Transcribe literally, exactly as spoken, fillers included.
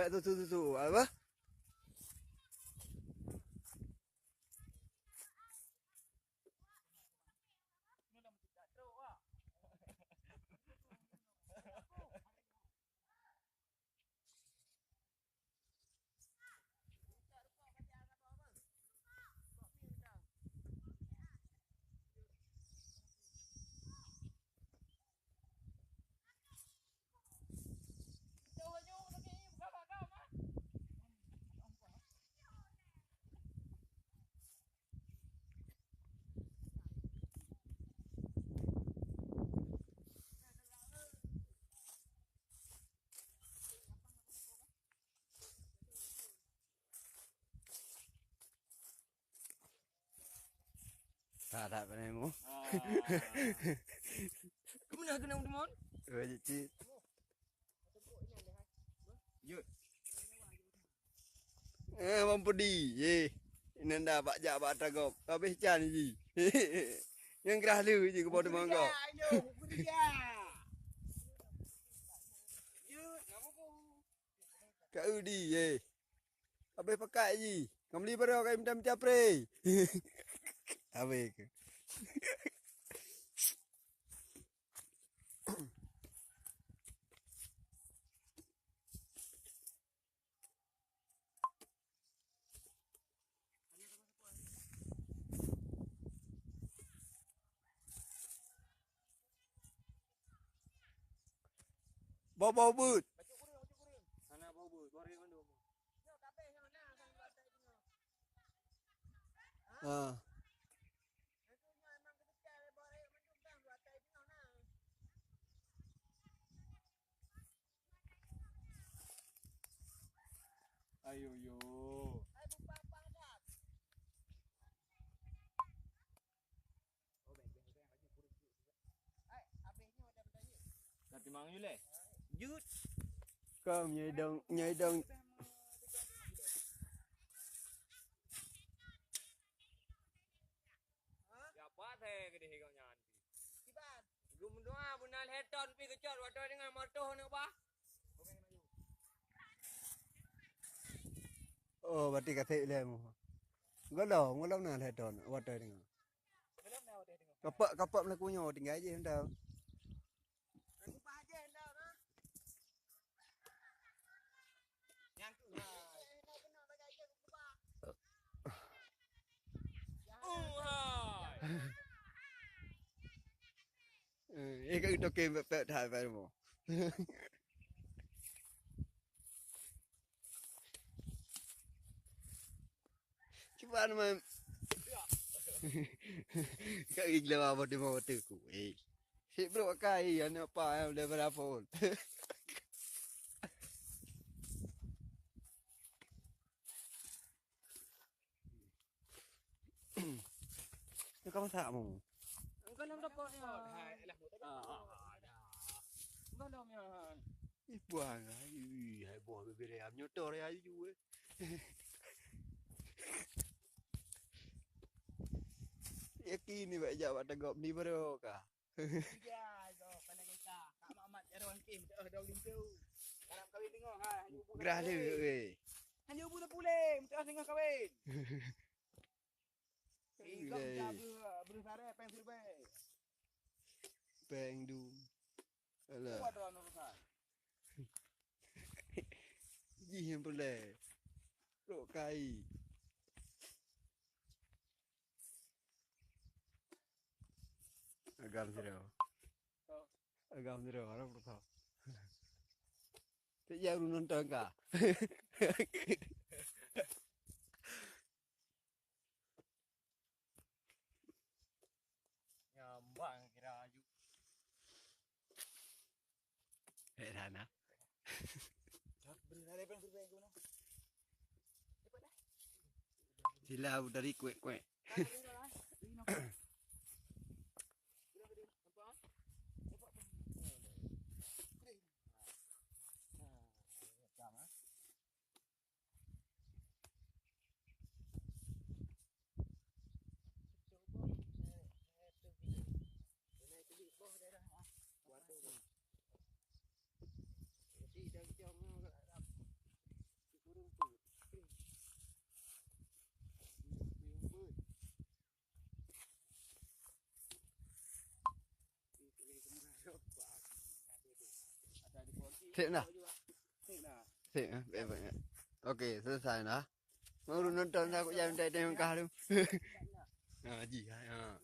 Tak susu-susu, apa? Tak, tak pernah mu. Ah. Kemana kena teman? Wajib cit. Jut. Eh, Bang Pudi, ye. Inanda bak jak bak tagop. Habis can ji. Yang gerah lu je kepala teman kau. Jut, nama kau? Kak Udi, ye. Habis pakai ji. Kau beli baru kau minta-minta pre. Habis ke? Bau-bau beut. Hana bau beut, goreng mandum. Ha. Ayo yo. Ka timang ju lé. Jut. Kom nyai dong, nyai dong. Siapa saya ke deh kau nyan? Gum doa beuna lhèe ton pi keucot watèe deungon moto neuk bah. Oh, berarti ka sép lé mu. Golom, golom na lhèe ton watèe deungon. Kapok, kapok meulaku nyoe tinggai jih mantap. Aku pah jih dah. Nyang tu. Uhai. Eh, eh, kat itu kem pek that pai mo. Cuba nama. Kak gila apa dia mau tu ku. Eh. Sik bro kai aneuk apa yang udah berapa pun. Ni kau masak mu? Engkau dalam dapur ni. Ah, ah, ah, dah. Engkau dalam ni. Ih, buah ngai. Ih, hai buah bibir ayam nyotor ya ju eh. Yakin ni bak jak bak tegok ni baru kah? Ya, go, pandai kita. Kak Mamat jaroe angkih, meuteuk daun linto. Harap kawin tengok ha. Gerah le weh. Hanya bu puléh, meuteuk tengah kawin. Tiga Weh. Beuh sare peng siribèe. Peng dum. Alah. Kuat dah urusan. Jih yang pulai. Rok kai. Agam sira. Agam sira, harap rok. Tak jauh nonton kah? Nyambang kira aju. Eh, sana. Sila dari kuek-kuek. Sip dah. Sip, eh, baik, baik. Okey, selesai dah. Mau urus nonton dah, aku jangan tak tengok kah tu. Ha, ji, ha.